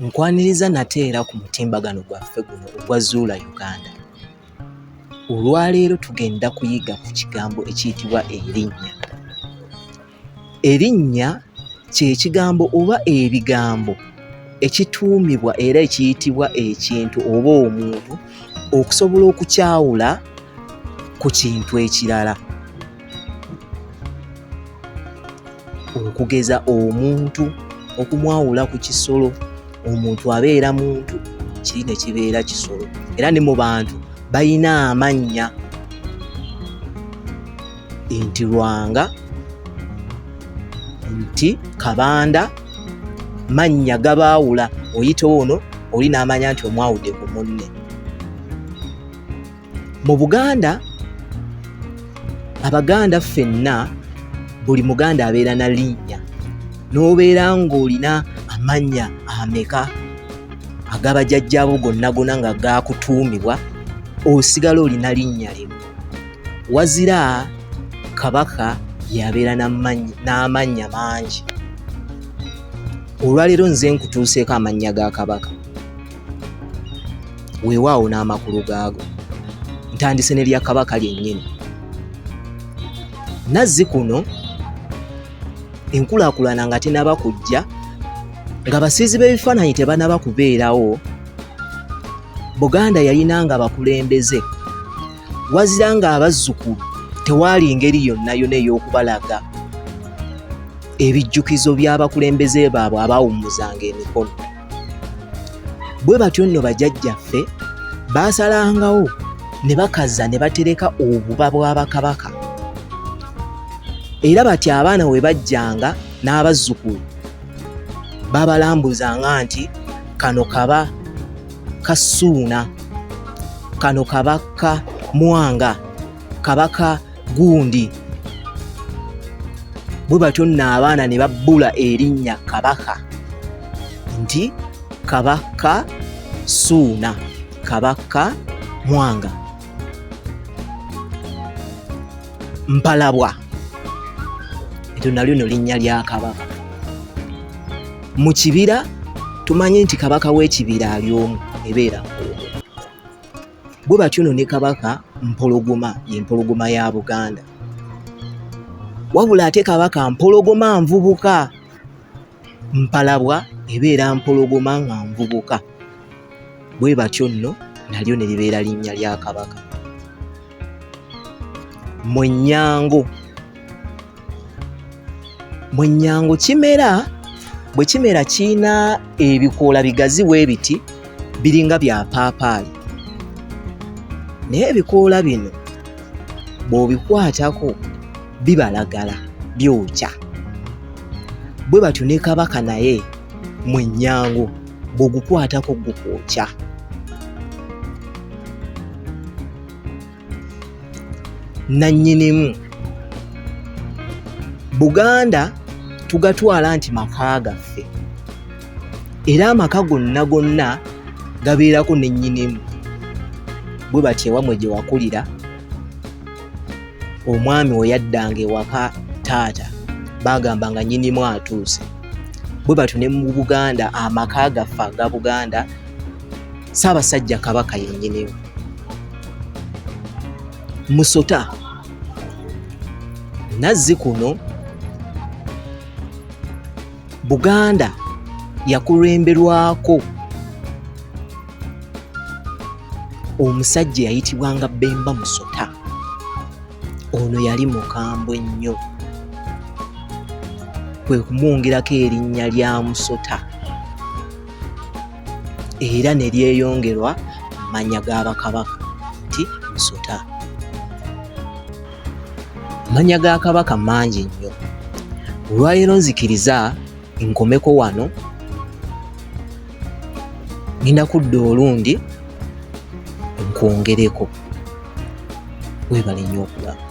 Nkwaniriza nate era ku mutimbagano gwaffe guno ogwa Zuula Uganda. Olwaleero tugenda kuyiga ku kigambo ekiyitibwa erinnya. Erinnya kye kigambo oba ebigambo ekituumibwa era ekiyitibwa ekintu oba omuntu okusobola okukyawula ku kintu ekirala. Okugeza omuntu okumwawula ku kisolo, omuntu abeera muntu, kiri ne kibeera kisolo. Era ne mu bantu balina amannya nti Lwanga, nti Kabanda, mannya gabaawula. Oyita ono oli n'amanya nti omwawudde ku munne. Mu Buganda, Abaganda ffenna buli Muganda abeera na linnya, n'obeera ng'olina amannya ameka agabajajjaabo gonna gonna nga gaakutuumibwa, osigala olina linnya limu. Wazira Kabaka yabeera n'amannya mangi. Olwaleero nze nkutuuseeko amannya ga Kabaka. Weewaawo n'amakulu gaago. Ntandise ne lya Kabaka lyennyini. Nazzi kuno enkulaakulana nga tenaba kujja, nga basiizi b'ebifaananyi tebanaba kubeerawo, Buganda yalina nga bakulembeze, wazira nga abazzukulu tewaali ngeri yonna yonna ey'okubalaga ebijjukizo by'abakulembeze baabwe abaawummuzanga emikono. Bwe batyo nno bajjajjaffe baasalangawo ne bakaza ne batereka obuba bwa bakabaka, era bati abaana we bajjanga n'abazzukulu babalambuzanga nti kano kaba ka Ssuuna, kano kaba ka Mwanga, kabaka gundi. Bwe batyo nno abaana ne babbula erinnya Kabaka nti Kabaka Ssuuna, Kabaka Mwanga. Mpalabwa eryo nalyo no linnya lya Kabaka. Mu kibira tumanyi nti Kabaka w'ekibira ali omu, ebeera Mpologoma. Bwe batyo no ne Kabaka Mpologoma ye Mpologoma ya Buganda. Wabula ate Kabaka Mpologoma nvubuka, Mpalabwa ebeera Mpologoma nga nvubuka. Bwe batyo nno nalyo ne libeera linnya lya Kabaka. Mwenyango. Mwenyango kimera, bwe kimera kirina ebikoola bigazi bwe biti, biringa bya paapaali. Naye ebikoola bino bw'obikwatako bibalagala, byokya. Bwe batyo ne Kabaka naye mwenyango, bw'ogukwatako gukwokya. Nannyinimu Buganda tugatwala nti maka gaffe, era amaka gonna gonna gabeerako ne nnyinimu. Bwe batyo ewamwe gye wakulira, omwami we yaddanga ewaka taata baagamba nga nnyinimu atuuse. Bwe batyo ne mu Buganda amaka gaffe aga Buganda, Ssaabasajja Kabaka ye nnyinimu. Musota nazzi kuno Buganda yakulemberwako omusajja eyayitibwanga Bemba Musota. Ono yali mukambwe nnyo, kwe kumwongerako erinnya lya Musota era ne lyeyongerwa mu mannya ga bakabaka nti Musota. Amannya ga Kabaka mangi nnyo. Olwaleero nzikiriza nkomeko wano, ngenda kudda olundi nkwongereko. Weebale nnyo okulaba.